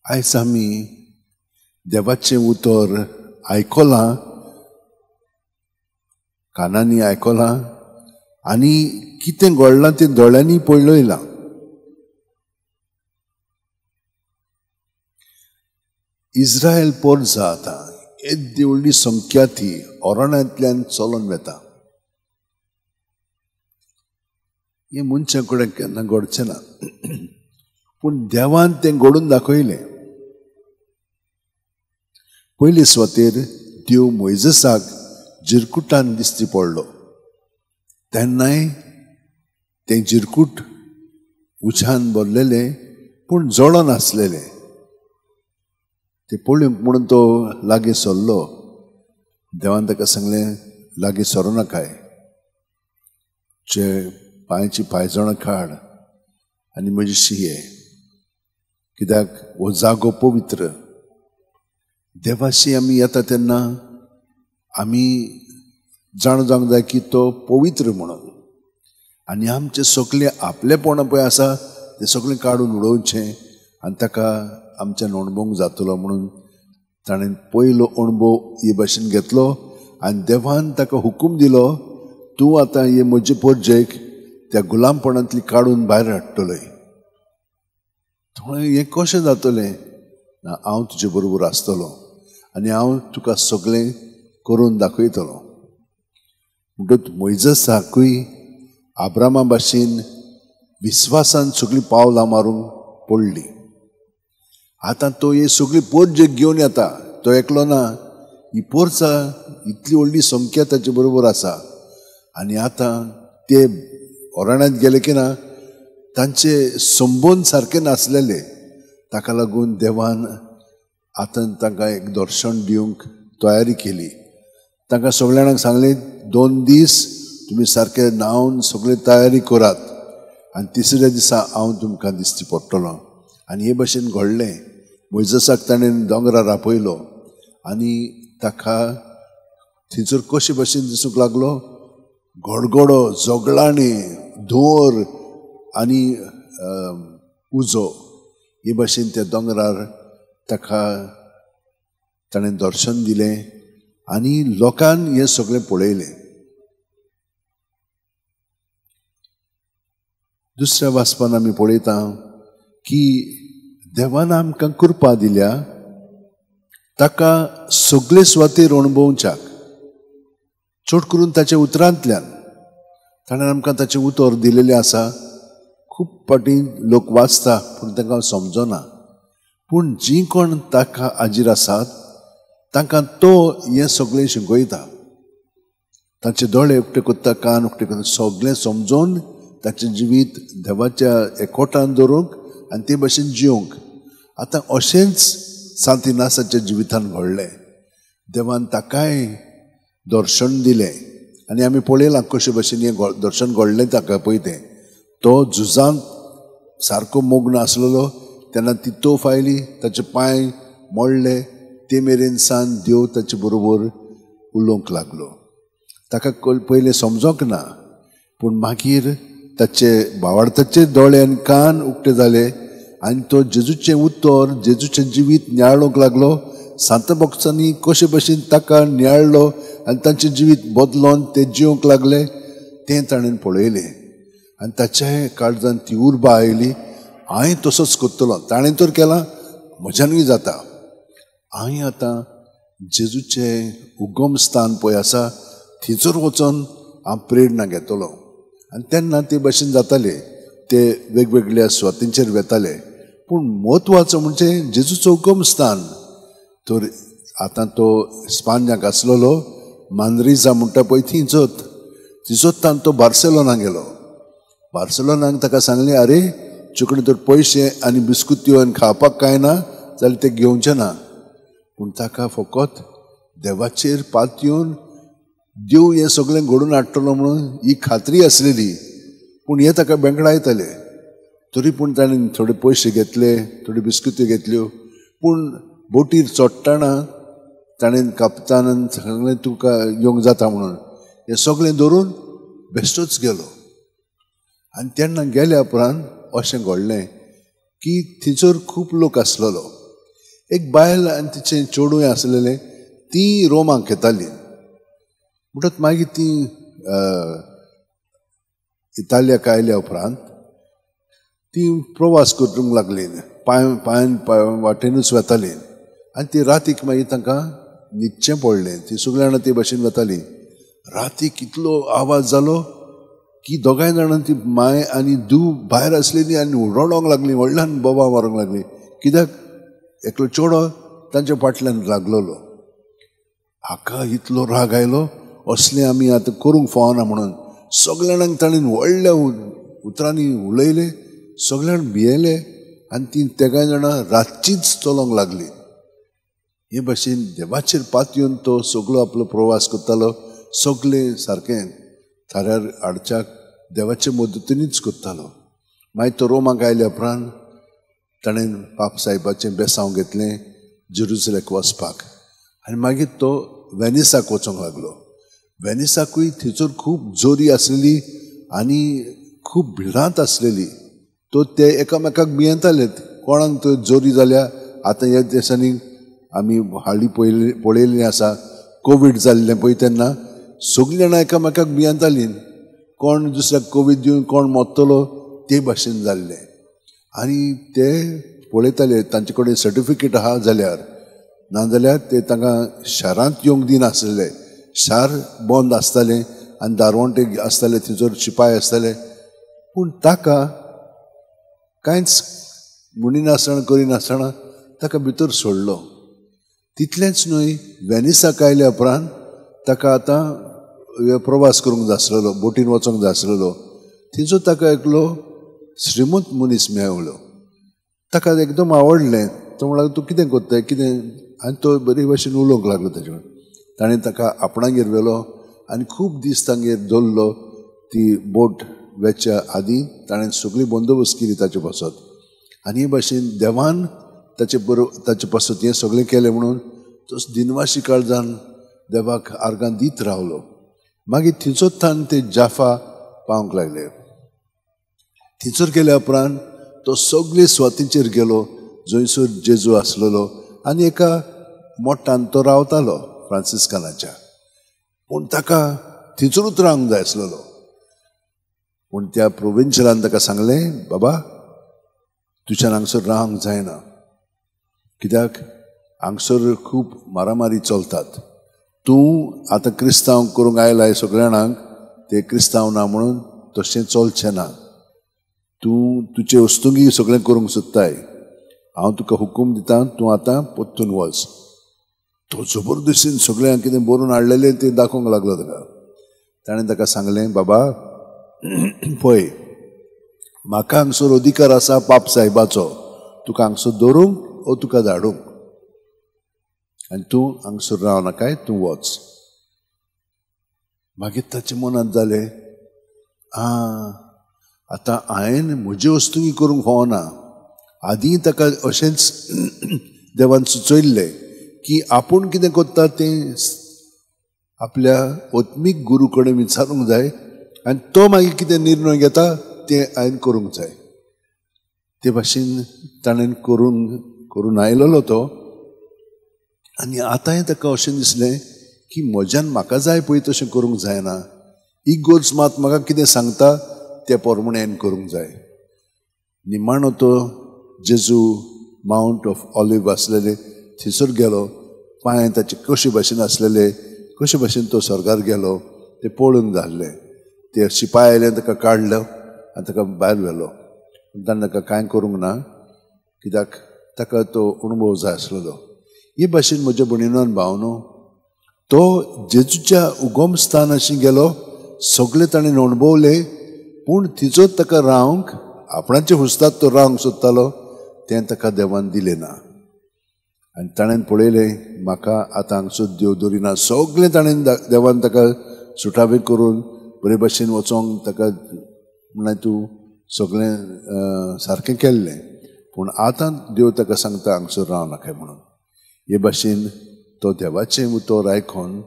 आयज आमी देवाचें उतर आयकलां, कानांनी आयकलां आनी कितें घडलां तें दोळ्यांनी पळयलां. इस्रायल पोरजा आतां येद्दी व्हडली संख्या ती अरण्यांतल्यान चलोन वता. हें मनशां कडेन केन्ना घडचें ना, पूण देवान तें घडून दाखयलें. पयले सुवातेर देव मोयजेसाक जिरकुटान दिश्टी पडलो तेन्नाय तें जिरकूट उज्यान भरलेलें पूण जळोन आसलेलें. तें पळोवंक म्हणून तो लागीं सरलो. देवान ताका सांगलें, लागीं सरूं नाकाय, जे पांयची पांयजणां काड आनी म्हजी ये, कित्याक हो जागो पवित्र. देवाशी आमी येता तेन्ना आमी जाणा जावंक जाय की तो पवित्र म्हणून, आनी आमचें सगळें आपलेपण पळय आसा तें सगळें काडून उडोवचें आनी ताका आमच्यान अणभवूंक जातलो म्हणून ताणें पयलो अणभव हे भाशेन घेतलो. आनी देवान ताका हुकूम दिलो, तूं आतां हे म्हजे पोरजेक त्या गुलामपणांतली काडून भायर हाडटलोय. हें कशें जातलें? ना, हांव तुजे बरोबर आसतलो आनी हांव तुका सगळें करून दाखयतलो. म्हणटकच मोयजेसाकूय आब्रामा भाशेन विस्वासान सगळीं पावलां मारूंक पडली. आतां तो हे सगळी पोरजेक घेवन येता, तो एकलो ना, ही पोरसा इतली व्हडली संख्या ताचे बरोबर आसा. आनी आतां ते अरण्यांत गेले की ना, तांचे संबंद सारके नासलेले. ताका लागून देवान आतां तांकां एक दर्शन दिवंक तयारी केली. तांकां सगळ्या जाणांक सांगलें, 2 दीस तुमी सारके न्हावन सगळे तयारी करात आनी तिसऱ्या दिसा हांव तुमकां दिश्टी पडटलो. आनी हे भाशेन घडलें. मोयजेसाक ताणें दोंगरार आपयलो आनी ताका थंयसर कशे भाशेन दिसूंक लागलो, गडगडो, झगडांनी, धुंवर आनी उजो. हे भाशेन त्या दोंगरार ताका ताणें दर्शन दिलें आनी लोकान हें सगळें पळयलें. दुसऱ्या वाचपान आमी पळयता की देवान आमकां कृपा दिल्या ताका सगळे सुवातेर अणभवच्याक, चड करून ताच्या उतरांतल्यान. ताणें आमकां ताचें उतर दिलेलें आसा. खूब फावटी लोक वाचता पूण तांकां समजना, पूण जीं कोण ताका हाजीर आसात तांकां तो हें सगळें शिकयता. तांचे दोळे उक्ते करता, कान उक्ते करता, सगळें समजून ताचें जिवीत देवाच्या एकवटान दवरूंक आनी ते भाशेन जिवंक. आतां अशेंच सांत इनासाच्या जिवितान घडलें. देवान ताकाय दर्शन दिलें आनी आमी पळयलां कशे भाशेन हें दर्शन घडलें ताका. पळय तें तो झुजांत सारको मग्न आसलेलो तेन्ना ती तोफ आयली, ताचे पांय मोडले, ते मेरेन सान देव ताचे बरोबर उलोवंक लागलो. ताका पयलें समजोंक ना, पूण मागीर ताचे भावार्थाचे दोळे आनी कान उक्ते जाले आनी तो जेजूचें उतर, जेजूचें जिवीत नियाळूंक लागलो. सांत भक्तांनी कशे भशेन ताका नियाळ्ळो आनी तांचें जिवीत बदलोन ते जिवंक लागले तें ताणें पळयलें आनी ताच्या काळजान ती उर्बा आयली, हांवें तसोच करतलो, ताणें तर केलां म्हज्यानूय जाता. हांवें आतां जेजूचें उगम स्थान पळय आसा थंयसर वचोन हांव प्रेरणा घेतलो. आनी तेन्ना ते भशेन जाताले, ते वेगवेगळ्या सुवातींचेर वेताले, पूण म्हत्वाचो म्हणजे जेजूचो उगम स्थान. तर आतां तो स्पान्याक आसलेलो मांद्रिजा म्हणटा पळय थंयचोत, थंयचोत तो बार्सेलोना गेलो. बार्सेलोनाक ताका सांगलें, आरे तुजे तर पयशे आनी बिस्कुत्यो आनी खावपाक कांय ना जाल्यार ते घेवचें ना. पूण ताका फकत देवाचेर पातयेवन देव हें सगळें घडोवन हाडटलो म्हणून ही खात्री आसलेली. पूण हें ताका बेंकडायताले. तरी पूण ताणें थोडे पयशे घेतले, थोड्यो बिस्कुत्यो घेतल्यो. पूण बोटीर चडटना ताणें कापतानान सांगलें तुका येवंक जाता म्हणून, हें सगळें धरून बेश्टोच गेलो. आनी तेन्ना गेल्या उपरांत अशें घडलें की थंयसर खूब लोक आसलेलो. एक बायल आनी तिचें चेडूंय आसलेलें, ती रोमाक येताली. म्हणटच मागीर ती इतालियाक आयल्या उपरांत ती प्रवास करूंक लागली, पांय पांयान पांय वाटेनूच वताली. आनी ती रातीक मागीर तांकां न्हिदचें पडलें. ती सगळीं जाणां ते भाशेन वताली. रातीक इतलो आवाज जालो की दोगांय जाणां ती माय आनी धूव भायर आसलेली आनी रडोंक लागली, व्हडल्यान बोबा मारूंक लागली. कित्याक एकलो चेडो तांच्या फाटल्यान लागलेलो. हाका इतलो राग आयलो, असलें आमी आतां करूंक फावना म्हणून सगळ्या जाणांक ताणें व्हडल्या उतरांनी उलयले. सगळ्या जाण भियेले आनी ती तेगांय जाणां रातचीच चलोंक लागली. हे भाशेन देवाचेर पातयेवन तो सगळो आपलो प्रवास करतालो. सगळें सारकें थाऱ्यार हाडच्याक देवाचे मदतीनूच करतालो. मागीर तो रोमाक आयल्या उपरांत ताणें पाप साहेबाचें बेसांव घेतलें जेरुजलेक वचपाक. आनी मागीर तो वेनिसाक वचोंक लागलो. वेनिसाकूय थंयसर खूब जोरी आसलेली आनी खूब भिरांत आसलेली. तो ते एकामेकाक भियेताले, कोणाक तो जोरी जाल्या. आतां ह्या दिसांनी आमी हालीं पळयल्लें आसा, कोवीड जाल्लें पळय तेन्ना सगळीं जाणां एकामेकाक भियेतालीं, कोण दुसऱ्याक कोवीड दिवन कोण मरतलो ते भाशेन जाल्लें. आनी ते पळयताले तांचे कडेन सर्टिफिकेट आहा जाल्यार, नाजाल्यार ते तांकां शारांत येवंक दिनासलेले. शार बंद आसतालें आनी दारवंटे आसताले, थंयसर शिपाय आसताले. पूण ताका कांयच म्हणिनासतना करिनासतना ताका भितर सोडलो. तितलेंच न्हय, वेनिसाक आयल्या उपरांत ताका आतां प्रवास करूंक जाय आसलेलो, बोटीन वचोंक जाय आसलेलो. थंयसर ताका एकलो श्रीमंत मनीस मेळ्ळो. ताका एकदम आवडलें. तो म्हणलो, तूं कितें करताय कितें? आनी तो बरे भाशेन उलोवंक लागलो ताजे कडेन. ताणें ताका आपणागेर व्हेलो आनी खूब दीस तांगेर दवरलो. ती बोट वेच्या आदीं ताणें सगळी बंदोबस्त केली ताचे पासत. आनी हे भाशेन देवान ताचे बरोबर ताचे पासत हें सगळें केलें म्हणून तो दिनवाशी काळजान देवाक आर्गां दीत रावलो. मागीर थंयसर थावन ते जाफा पावंक लागले. थंयसर गेल्या उपरांत तो सगळे सुवातींचेर गेलो जंयसर जेजू आसलेलो आनी एका मोठान तो रावतालो फ्रांसिस्कानाच्या. पूण ताका थंयसरूच रावंक जाय आसलेलो. पूण त्या प्रोविन्शियलान ताका सांगलें, बाबा तुज्यान हांगसर रावंक जायना, कित्याक हांगसर खूब मारामारी चलतात. तूं आतां क्रिस्तांव करूंक आयलाय सगळ्या जाणांक, ते क्रिस्तांव ना म्हणून तशें चलचें ना. तूं तुजे वस्तुंगी सगळें करूंक सोदताय. हांव तुका हुकूम दिता, तूं आतां परतून वच. तो जबरदस्तीन सगळ्यांक कितें बरोवन हाडलेलें तें दाखोवंक लागलो ताका. ताणें ताका सांगलें, बाबा पळय, म्हाका हांगसर अधिकार आसा पाप साहेबाचो, तुका हांगसर दवरूंक ओ तुका धाडूंक, आनी तूं हांगसर राव नाकाय, तूं वच. मागीर ताच्या मनांत जालें, आं आतां हांवें म्हजे वस्तुंगी करूंक फावना. आदीं ताका अशेंच देवान सुचयल्लें की आपूण कितें करता तें आपल्या आत्मीक गुरू कडेन विचारूंक जाय आनी तो मागीर कितें निर्णय घेता तें हांवें करूंक जाय. ते भाशेन ताणें करून आयलेलो तो. आनी आतांय ताका अशें दिसलें की म्हज्यान म्हाका जाय पळय तशें करूंक जायना, इगोर्ज मात म्हाका कितें सांगता ते प्रमाणें हांवें करूंक जाय. निमाणो तो जेजू मावंट ऑफ ऑलिव आसलेले थंयसर गेलो. पांय ताचे कशे भाशेन आसलेले, कशे भाशेन तो स्वर्गार गेलो ते पळोवंक जाल्लें. ते शिपाय आयले, ताका काडलो आनी ताका भायर व्हेलो. ताणें ताका कांय करूंक ना, कित्याक ताका तो अणभव जाय आसलेलो. हे भाशेन म्हज्या भयणीन भावनो तो जेजूच्या उगम स्थानाशी गेलो, सगळे ताणें अणभवले. पूण तिचो ताका रावंक आपणाचे हुस्तात तो रावंक सोदतालो तें ताका देवान दिलें ना. आनी ताणें पळयलें, म्हाका आतां हांगसर देव दवरिना. सगळें ताणें देवान ताका सुटावे करून बरे भाशेन वचोंक ताका म्हणल्यार तूं सगळें सारकें केल्लें, पूण आतां देव ताका सांगता हांगसर राव नाकाय म्हणून. हे भाशेन तो देवाचें उतर आयकून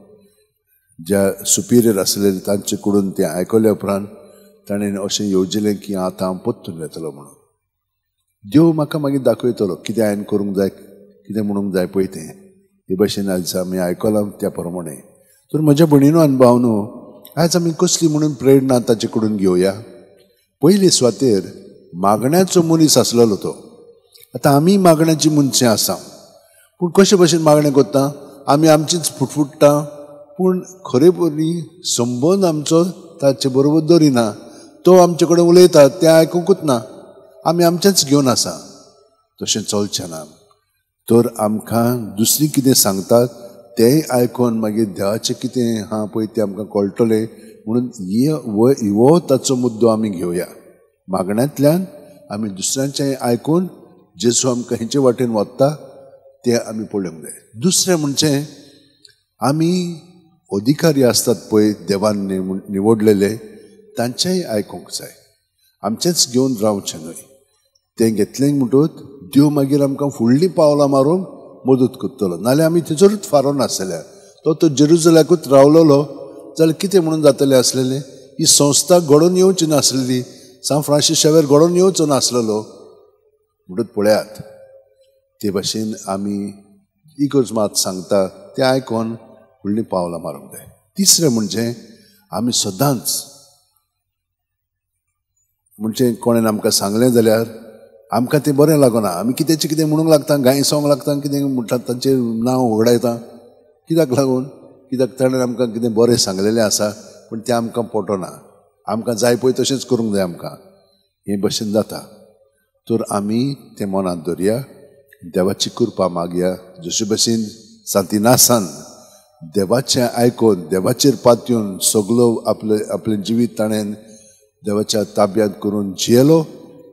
ज्या सुपिरियर आसले तांचे कडून तें आयकल्या उपरांत ताणें अशें येवजिलें की आतां हांव परतून वेतलो म्हणून. देव म्हाका मागीर दाखयतलो कितें हांवें करूंक जाय, कितें म्हणूंक जाय पळय तें. हे भाशेन आयज आमी आयकलां त्या प्रमाणे. तर म्हज्या भयणीनो आनी भावनो, आयज आमी कसली म्हणून प्रेरणा ताचे कडून घेवया. पयले सुवातेर मागण्याचो मनीस आसलेलो तो. आतां आमी मागण्याची मनशां आसा, पूण कशे भशेन मागणें करता आमी, आमचीच फुटफुट्टा, पूण खरेपणी संबंद आमचो ताचे बरोबर दवरिना. तो आमचे कडेन उलयता तें आयकुंकूच ना, आमी आमचेंच घेवन आसा. तशें चलचें ना. तर आमकां दुसरी कितें सांगतात तेंय आयकून मागीर देवाचें कितें आहा पळय तें आमकां कळटलें. म्हणून हो ताचो मुद्दो आमी घेवया. मागण्यांतल्यान आमी दुसऱ्यांचें आयकून जेजू आमकां हेचे वाटेन वता तें आमी पळोवंक जाय. दुसरें म्हणजे आमी अधिकारी आसतात पळय देवान निवडलेले, तांचेंय आयकूंक जाय. आमचेंच घेवन रावचें न्हय. तें घेतलें म्हणटकूच देव मागीर आमकां फुडलीं पावलां मारूंक मदत करतलो. नाल्यार आमी थंयसरूच फारोन आसतले. तो तो जेरुजलाकूच रावलेलो जाल्यार कितें म्हणून जातलें आसलेलें? ही संस्था घडोवन येवची नासलेली, सांत फ्रांसीस शावेर घडोवन येवचो नासलेलो. म्हणटकूच पळयात ते भाशेन आमी इगर्ज मात सांगता तें आयकून फुडलीं पावलां मारूंक जाय. तिसरें म्हणजे आमी सदांच म्हणजे कोणें आमकां सांगलें जाल्यार आमकां तें बरें लागना, आमी कित्याचें कितें म्हणूंक लागता, गाय सांगूंक लागता, कितें म्हणटा तांचें नांव उगडायता. कित्याक लागून? कित्याक ताणें आमकां कितें बरें सांगलेलें आसा पूण तें आमकां पटना. आमकां जाय पळय तशेंच करूंक जाय आमकां. हे भशेन जाता. तर आमी तें मनांत दवरया, देवाची कृपा मागया. जशे भशेन सांतिनासान देवाचें आयकून देवाचेर पातयेवन सगलो आपलें आपलें जिवीत ताणें देवाच्या ताब्यांत करून जियेलो,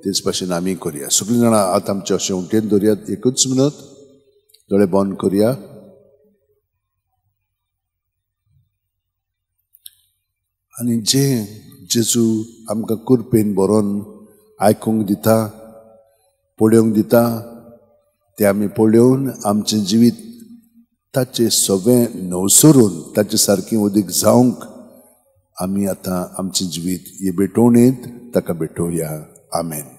तेच भाशेन आमी करया. सगळीं जाणां आतां आमचे अशें उटेन दवरयात एकूच मिनट, दोळे बंद करया. आनी जे जेजू आमकां कृपेन बरोवन आयकूंक दिता, पळोवंक दिता, तें आमी पळोवन आमचें जिवीत ताचें सगळें नवसरून ताचे सारकें उदीक जावंक आमी आतां आमचें जिवीत हे भेटवणेंत ताका भेटोवया. आमेन.